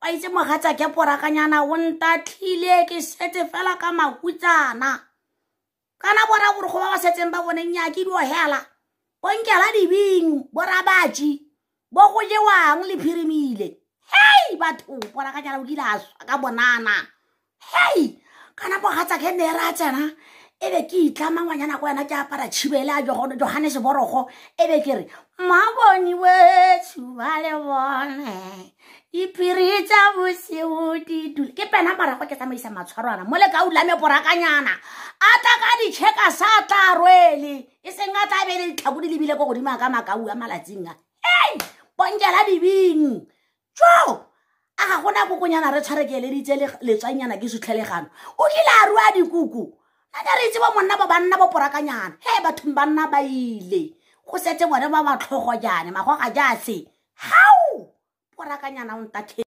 Wa itse mogatsa ke porakanyana o ntatlhile ke setse fela ka mahutsana. Kana bora gore go ba ba setseng ba bone nnyaa ke dio hela. Bonkela dibing, borabatši, bo go jewang le phirimile. Hei batho, porakanyana o kile a swa ka bonana. Hei, kana mogatsa ke ne ra tsena e be ke itlama ngwanyana ko wena ke apara tšhibele a Johannes Borogo e be ke re mmaboni wetsho ba le bone diphiri tsa bosigo di dule ke pena morago ke tsamaisa matshwarwana mo lekau la me porakanyana a tla ka ditšheka sa tla rwele e seng a tla be le ditlhako di lebile ko godimo a ka makau a malatsing a hei bonkela dibing jo a ga gona kokonyana re tshware ke eleditse letswanyana ke sutlhelegano o kile a rua dikuku nna re itse bo monna ba banna bo porakanyana he bathong banna ba ile go setse bone ba ba tlhogo jane magoga jase hao porakanyana o ntatlhe.